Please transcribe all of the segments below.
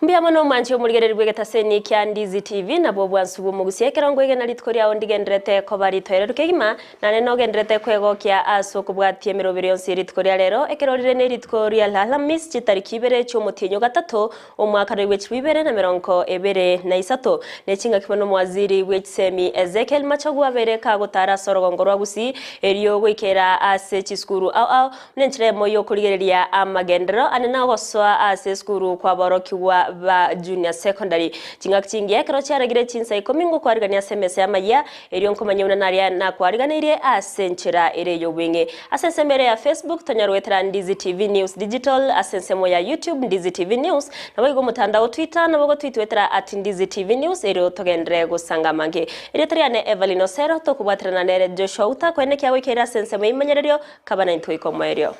Mbuya mono omwanche omorigereria bw'egetaseni kia Ndizi TV, nabwo obwansu bw'omogusia ekero nkoegena rituko riao ndigendererete koba ritoereru kegima, naende nogendererete kwegokia ase okobwatia emeroberi yonsi ye rituko ria rero, ekero rire ne rituko ria Alhamisi chitariki ibere chi'omotienyi o gatato, omwaka noigwe chilifu ibere na merongo ebere na isato. Ne chingaki bono omowaziri bwe chisemi Ezekiel Machogu abeire kagotara ase orogongo rwa Gusii erio goikera ase chisukuru ao ao Nenchera eyemo y'okorigereria amagenderero ane na ogosoa ase esukuru kw'aborokigwa ba junior secondary. Chingaki chingiya ekero chiaragire chinsa ikomi ngokwarigania ase emesa y'amayia, erio nkomanya buna naria nakwariganeirie ase enchera ere y'obweng'e. Ase ensemo ere ya Facebook tonyare goetera Ndizi TV News Digital, ase ensemo ya YouTube Ndizi TV News, naboigo omotandao o Twitter nabo ogotwitwetera at Ndizi TV News erio togenderere gosanga amange. Erieta riane Evelyn Osero, tokobwaterana nere Joshua Uta koenekia goikeire ase ensemo y'ebimanyererio Kaba naintwe goika omoerio.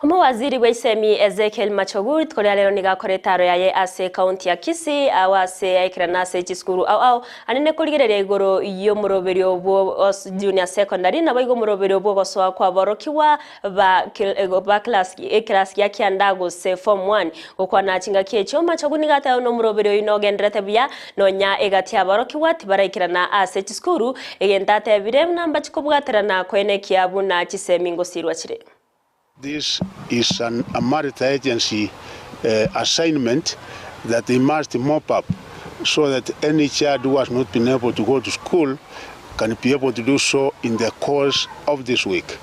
Omowaziri bw'echisemi Ezekiel Machogu rituko ria rero nigo akora etaro yaye ase ekaunti ya Kisii agwo ase aikerana ase chisukuru ao ao anene korigereria igoro y'omoroberio bwo junior secondary naboigo omoroberio bw'ogosoa kw'aborokigwa ba ba class ekerasi gia kianda gose form one. Gokwana chingaki echio Machogu nigo ateba buna omoroberi oyio nogendererete buya nonya egati aborokigwa tibaraikerana ase chisukuru, egento atebire buna mbachi kobwaterana koenekia buna chisemi ngosirwa chire. This is an a multi-agency assignment that they must mop up so that any child who has not been able to go to school can be able to do so in the course of this week.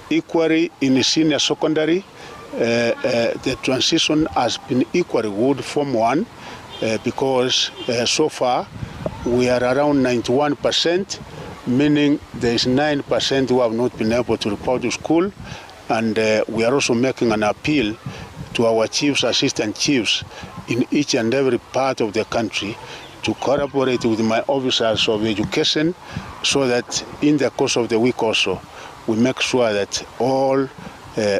Equally in senior secondary the transition has been equally good form one because so far we are around 91 percent meaning there is 9 percent who have not been able to report to school and we are also making an appeal to our chiefs, assistant chiefs in each and every part of the country to collaborate with my officers of education so that in the course of the week also we make sure that all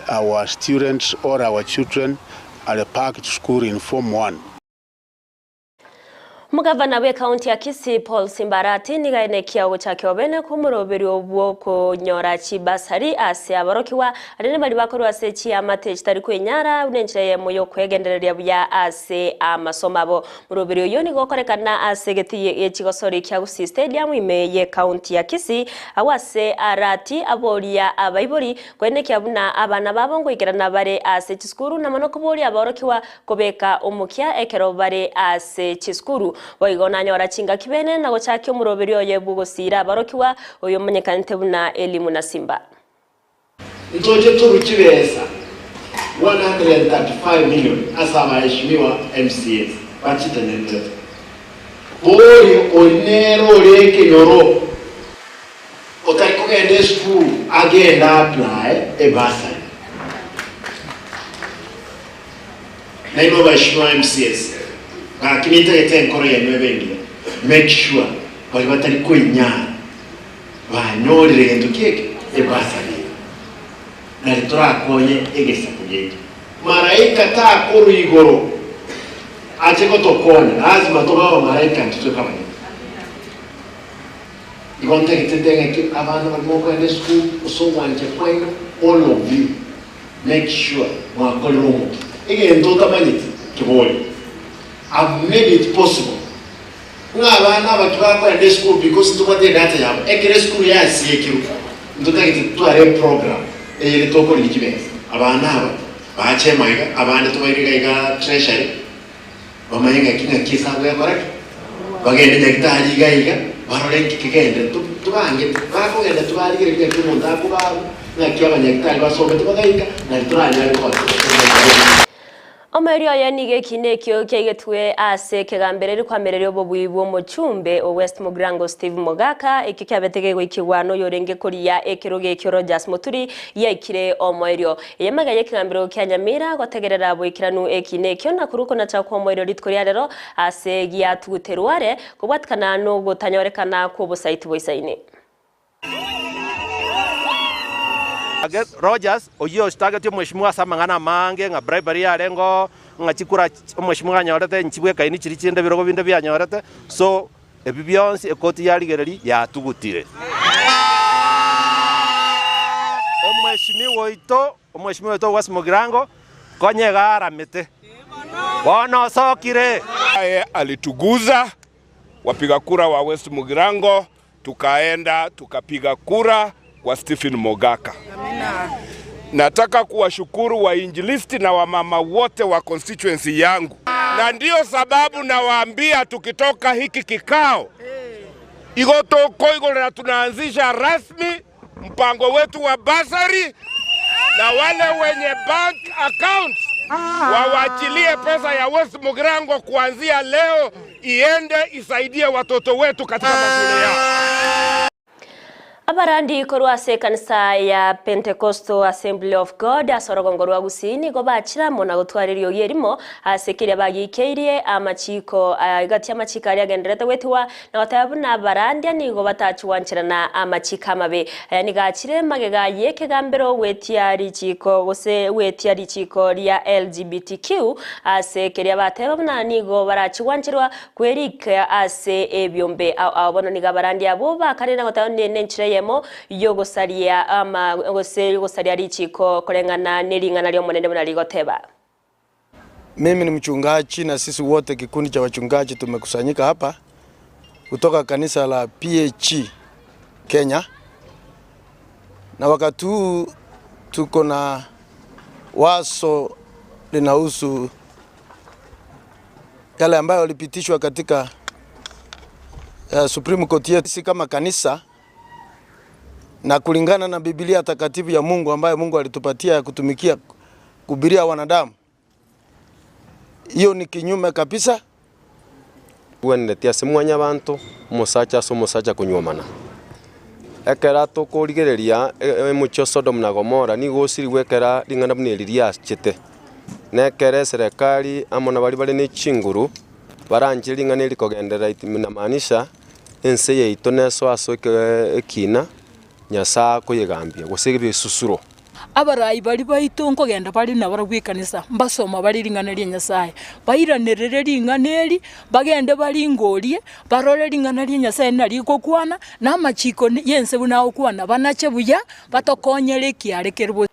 our students or our children are back to school in form one. Omogavana bw'ekaunti ya Kisii Paul Simba Arati nigo aenekia ogochakia obene kw'omoroberio bw'okonyora chibasari ase aborokigwa aria baria bakorwa ase chiamate chitari kwenyara buna enchera eyemo y'okwegendereria buya ase amasomo abo. Moroberio oyio nigo okorekana ase egetii gi'echigosori kia Gusii Stadium ime y'ekaunti ya Kisii agwo ase Arati aboria abaibori koenekia buna abana babo ngoikerana bare ase chisukuru na mono koboria aborokigwa Kobeka omokia ekero bare ase chisukuru. Boigo nanyora chingaki bene na gochakia omoroberio oye bw'ogosiira aborokigwa, oyomanyekanete buna Elimu na Simba. Ntoche torwe chibesa 135 million ase abaheshimiwa MCAs bachitenenerete. Bori ori nere ore ekenyoro otari kogenda esukuru agende a-apply ebursary. Nainwe abaheshimiwa MCAs, gaki nintagete enkoro yaino ebe engiya, make sure baria batari koinyara banyorire gento ki eke? Ebursary eye. Nari torakonye egesaku giaito. Malaika takorwa igoro ache gotokonya, lazima tobe abamalaika intwe tweka abanyene. Igo ntagete nte ng'aki abana baria mokoenda esukuru gose ogwancha kwaino, all of you. Make sure mwakorire omokia. Egento otamanyeti keborie. I've made it possible ng'a abana aba tibakoenda esukuru because ntobwate edata yabo. Ekero esukuru yasiekirwe ntotagete totware eprogram eyere tokorigia chibesa. Abana aba bache magega abande tobaire iga iga treasury bamanye ng'aki ng'aki esabu egokora ki? Bagende nyagitari iga iga barore nki kegende tobangete bakogenda tobarigereria ng'aki omonto akobarwa ng'aki abanyagitari basomete bagaika nari toranyare koba. Omoerio oye nigo ekiina ekio kiaigetwe ase ekegambereri koamereria obobui bw'omochumbe o West Mugirango Steve Mogaka, ekio kiabete gegoikigwa noyorenge koria ekerogo ekio Rogers Muturi giaikire omoerio. Eye magega y'ekegambero kia Nyamira gotegerera boikeranu ekiina ekio na korwa okonacha kw'omoerio rituko ria rero ase giatuguterwe are kobwatikana nogotanyorekana kw'obosaiti boisaine. Rogers oyio ostagetie omweshimiwa ase amang'ana amange ng'a bribery yarenge oo, ng'a chikura omweshimiwa anyorete nchibwekaini chiria chinde ebirogo binde bianyorete, so. Ebi bionsi ekoti yarigereria yatugutire. Omweshimiwa oito, omweshimiwa oito Wes Mugirango, konya iga aramete, bono osokire. Aye alituguza wapiga kura wa West Mugirango tukaenda tukapiga kura kwa Stephen Mogaka. Nataka kuwashukuru wainjilisti na wamama wote wa constituency yangu, na ndiyo sababu nawaambia tukitoka hiki kikao igo tukoigorera tunaanzisha rasmi mpango wetu wa basari, na wale wenye bank accounts wawachilie pesa ya West Mugirango kuanzia leo iende isaidie watoto wetu katika mashule yao. Abarandi korwa ase ekanisa ya Pentecostal Assembly of God ase orogongo rwa Gusii nigo bachire amo na gotwara eriogi erimo ase keria bagiikeirie amachiko gati y'amachiko aria agendererete goetigwa na goteba buna abarandia nigo batachi gwancherana amachiko amabe. Aya nigo achire magega y'ekegambero gwetia richiko gose gwetia richiko ria LGBTQ ase keria bateba buna nigo barachi gwancherwa kwerika ase ebiombe ao ao. Bono nigo abarandia abwo bakarire na goteba buna nenchera eyemo y'ogosaria ama gose y'ogosaria richiko koreng'ana nering'ana ri'Omonene buna rigoteba. Mimi ni mchungaji na sisi wote kikundi cha wachungaji tumekusanyika hapa kutoka kanisa la PAG Kenya, na wakati huu tuko na wazo linahusu yale ambayo yalipitishwa katika Supreme Court yetu. Sisi kama kanisa na kulingana na Biblia takatifu ya Mungu ambayo Mungu alitupatia ya kutumikia kuhubiria wanadamu, hiyo ni kinyume kabisa. Bwenereti ase mwanyabanto, omosacha ase omosacha konyuomana. Ekero tokorigereria omochie o Sodom na Gomora nigo osirigwe ekero ring'ana buna eri riachete. Na ekero eserekari amo na baria bare ne chinguru baranche ring'ana eri kogenderera it inamaanisha ense yaito nesoe ase ekina Nyasae akoyegambia, gose ebisusuro. Abarai baria baito nkogenda bare nabarabwo ekanisa, mbasoma bare ring'ana ria Nyasae, bairanerere ring'ana eri, bagende baringorie, barore ring'ana ria Nyasae nari rigokwana, na amachiko y'ense buna agokwana, banache buya, batokonyere ekiare kere bosio.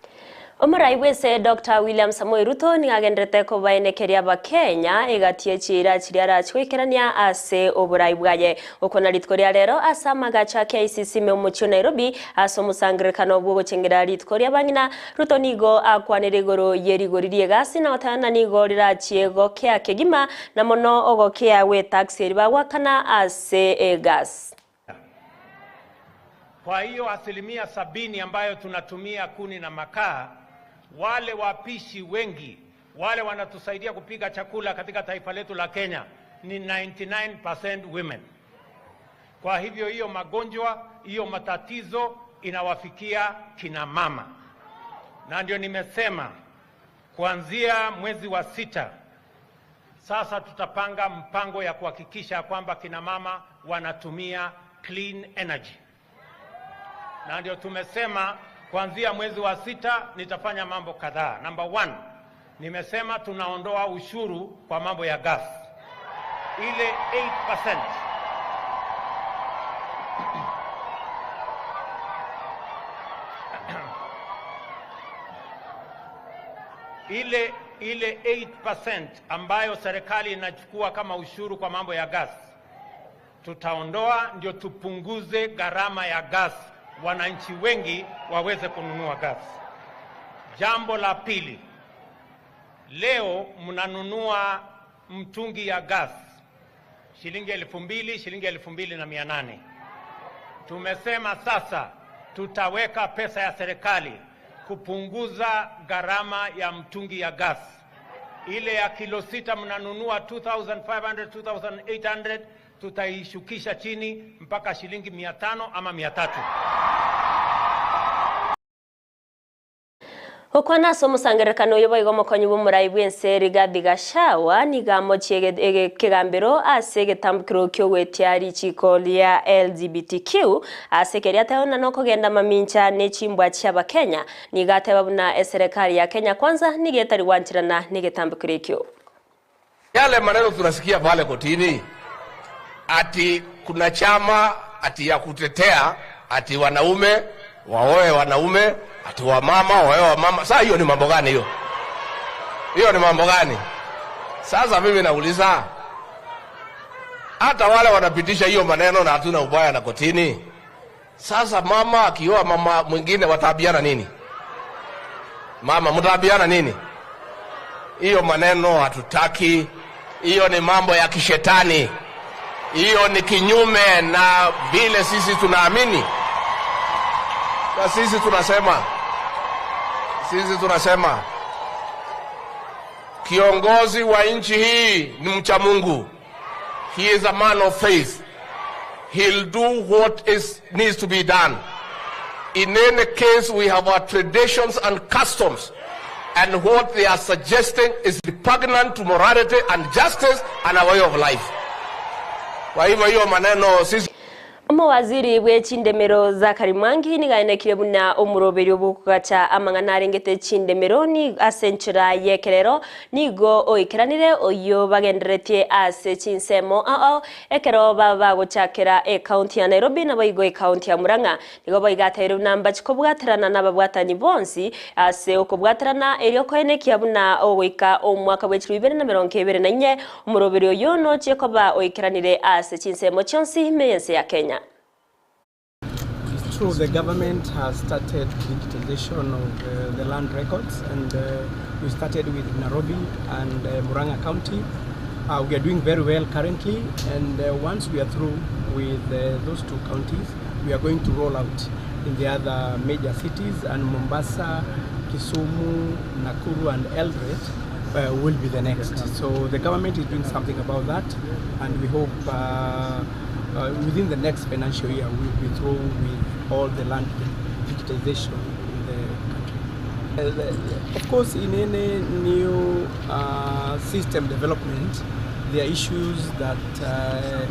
Omorai bw'ense Doctor William Samoei Ruto nigo agenderete kobaenekeria Abakenya egati ye chiira chiria arache goikerania ase oborai bwaye. Gokwana rituko ria rero ase amagacho a KICC ime omochie o Nairobi ase omosangererekano bw'ogochengera rituko ri'abang'ina, Ruto nigo akwanire igoro ye rigori ri'egasi na goteba ng'a nigo rirachie gokea kegima na mono ogokea gw'etax eri bagoakana ase egasi. Kwa hiyo asilimia sabini ambayo tunatumia kuni na makaa, wale wapishi wengi wale wanatusaidia kupika chakula katika taifa letu la Kenya ni 99% women. Kwa hivyo hiyo magonjwa, hiyo matatizo inawafikia kina mama, na ndio nimesema kuanzia mwezi wa sita sasa tutapanga mpango ya kuhakikisha kwamba kina mama wanatumia clean energy, na ndio tumesema kuanzia mwezi wa sita nitafanya mambo kadhaa. Number one, nimesema tunaondoa ushuru kwa mambo ya gas ile 8%. Ile ile 8% ambayo serikali inachukua kama ushuru kwa mambo ya gas tutaondoa, ndio tupunguze gharama ya gas, wananchi wengi waweze kununua gas. Jambo la pili, leo mnanunua mtungi ya gas shilingi 2000, shilingi 2800. Tumesema sasa tutaweka pesa ya serikali kupunguza gharama ya mtungi ya gas. Ile ya kilo 6 mnanunua 2500, 2800, tutaishukisha chini mpaka shilingi 500 ama 300. Gokwana ase omosangererekano oyo boigo omokonyi bw'omorai bw'ense Rigathi Gachagua nigo amochie ekegambero ase egetambukero ki'ogoetia richiko ria LGBTQ ase keria ateba buna nokogenda mamincha ne chimbwa chi'Abakenya. Nigo ateba buna eserekari ya Kenya Kwanza nigo etari gwancherana negetambukero ekio. Yale maneno tunasikia pale kotini, Ati kuna chama ati ya kutetea ati wanaume waoe wanaume, ati wamama waoe wamama. Sasa hiyo ni mambo gani hiyo? Hiyo ni mambo gani? Sasa mimi nauliza, hata wale wanapitisha hiyo maneno na hatuna ubaya na kotini. Sasa mama akioa mama mwingine wataabiana nini? Mama mtaabiana nini? Hiyo maneno hatutaki. Hiyo ni mambo ya kishetani. Hiyo ni kinyume na vile sisi tunaamini, na sisi tunasema, sisi tunasema kiongozi wa nchi hii ni mcha Mungu. He is a man of faith. He'll do what is, needs to be done. In any case, we have our traditions and customs. And what they are suggesting is repugnant to morality and justice and our way of life. Kwa hivyo hiyo maneno sisi Omowaziri bwe chindemero Zachary Mwangi nigaenekire buna omoroberi obokogacha amang'ana arengete chindemero ni ase enchera ya ekerero nigo oikeranire oyo bagenderetie ase chinsemo ao ekero baba bagochakera ekaunti ya Nairobi nabo igo ekaunti ya Murang'a nigo boigateire buna mbachikobwaterana na ababwatani bonsi ase okobwaterana erio koenekia buna ogoika omwaka bwa 2024 omoroberi oyo nochie koba oikeranire ase chinsemo chionsi ime yense ya Kenya. It's true, the government has started digitization of the land records, and we started with Nairobi and Murang'a County. We are doing very well currently, and once we are through with those two counties, we are going to roll out in the other major cities, and Mombasa, Kisumu, Nakuru and Eldoret will be the next. So the government is doing something about that, and we hope within the next financial year we'll be through with all the land digitization in the country. Of course, in any new system development, there are issues that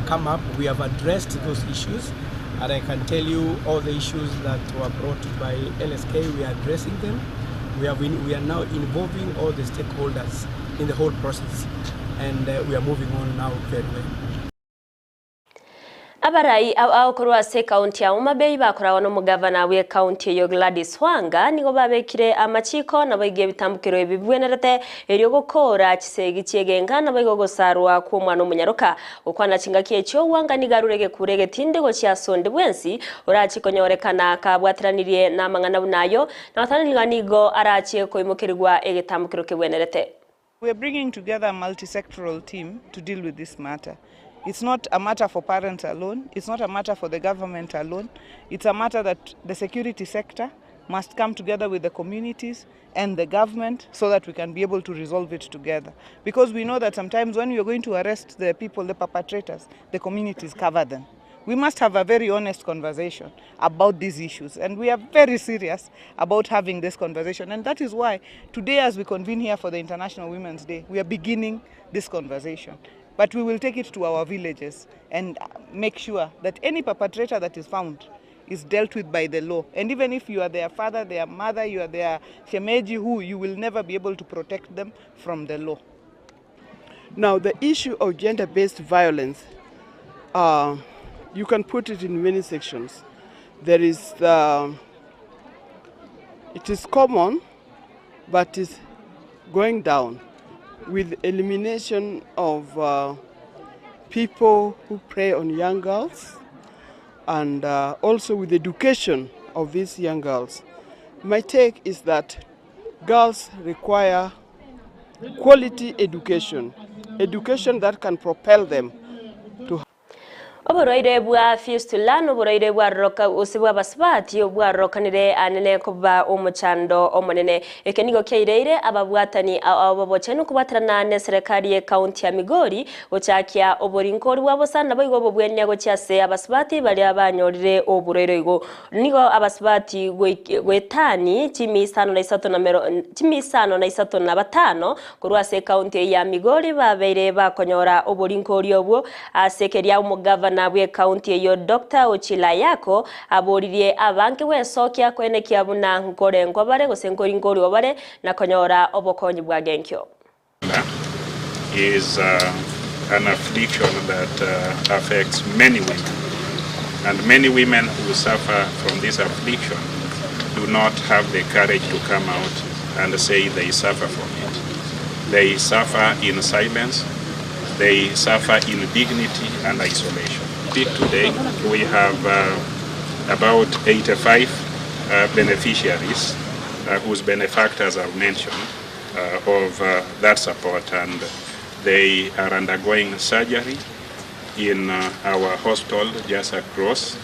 come up. We have addressed those issues, and I can tell you all the issues that were brought by LSK, we are addressing them. We are now involving all the stakeholders in the whole process, and we are moving on now very well. Abarai aokorwa ase kaunti ya Homa Bay bakoragwa n'omugavana we kaunti eyo Gladys Wanga nigo babekire amachiko nabo iga ebitambukero ebi bibwenerete erio gokora chisegi chiegenga nabo igo gosarwa kwa omwana omonyaroka gokwana chingaki echio Wanga nigo arure gekure egetinde gochia ase onde bwensi orachikonyorekana kabwateranirie na amang'ana buna ayo na gotaniga nigo arachie koimokerigwa egetambukero kebwenerete. We are bringing together a multi-sectoral team to deal with this matter. It's not a matter for parents alone. It's not a matter for the government alone. It's a matter that the security sector must come together with the communities and the government so that we can be able to resolve it together. Because we know that sometimes when we are going to arrest the people, the perpetrators, the communities cover them. We must have a very honest conversation about these issues, and we are very serious about having this conversation. And that is why today, as we convene here for the International Women's Day, we are beginning this conversation. But we will take it to our villages and make sure that any perpetrator that is found is dealt with by the law. And even if you are their father, their mother, you are their shemeji, who, you will never be able to protect them from the law. Now, the issue of gender-based violence, you can put it in many sections. There is the, it is common, but it's going down with elimination of people who prey on young girls, and also with education of these young girls. My take is that girls require quality education, education that can propel them to Oborwaire bwa fistula n'oborwaire bwaroroka ose bwa basubati obwarokanire anene koba omochando omonene eke nigo kiaireire ababwatani ababochenu okobwaterana na eserekari ye county ya Migori gochakia oboringori bwa bosa nabo igo obobwenia gochia ase abasubati baria banyorire oborwaire igo nigo abasubati gwetani chimisano na isato na mero chimisano na isato na batano korwa ase county ya Migori babeire bakonyora oboringori obwo ase keria omogavana bwe county eyo Dr. Ochila Yako aboririe abange wesokia kwenekia buna nkorengwa bare gose nkoringori bare na konyora obokonyi bwa genkyo. Is an affliction that uh, affects many women. And many women who suffer from this affliction do not have the courage to come out and say they suffer from it. They suffer in silence, they suffer in dignity and isolation. Today we have uh, about 85 uh, beneficiaries uh, whose benefactors I've mentioned uh, of uh, that support and they are undergoing surgery in uh, our hospital just across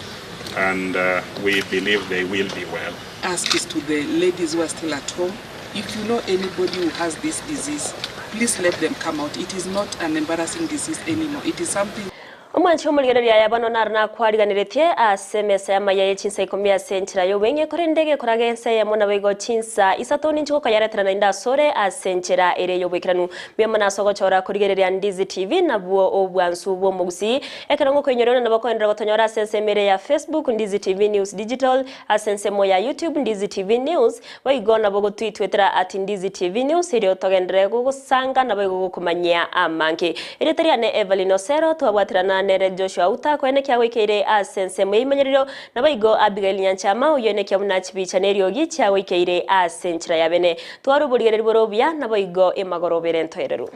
and uh, we believe they will be well. Ask is to the ladies who are still at home. If you know anybody who has this disease, please let them come out. It is not an embarrassing disease anymore. It is something Omwanchi omorigereria aya bono naro nakwariganeretie ase emesa y'amaya ye chinsa ikomi ase enchera y'obweng'e korende egekora gensa eyemo naboigo chinsa isato ninchi gokoyaretera naende asore ase enchera ere y'oboikeranu. Mbuya mono ase ogochora korigereria Ndizi TV nabwo obwansu bw'omogusii. Ekero ngokoinyoria onde nabo okoenderera gotonyora ase ensemo ere ya Facebook Ndizi TV News Digital, ase ensemo ya YouTube Ndizi TV News, Boigo nabo gotwitwetera at Ndizi TV News erio togenderere gogosanga naboigo gokomanyia amange. Erieta riane Evelyn Osero twabwaterana nere Joshua Outa koenekia goikeire ase ensemo y'eimanyerero naboigo Abigail Nyanchama oyio enekia buna chibicha neriogi chiagoikeire ase enchera ya bene. Tware oborigereria bore obuya naboigo emagoroba ere entoereru.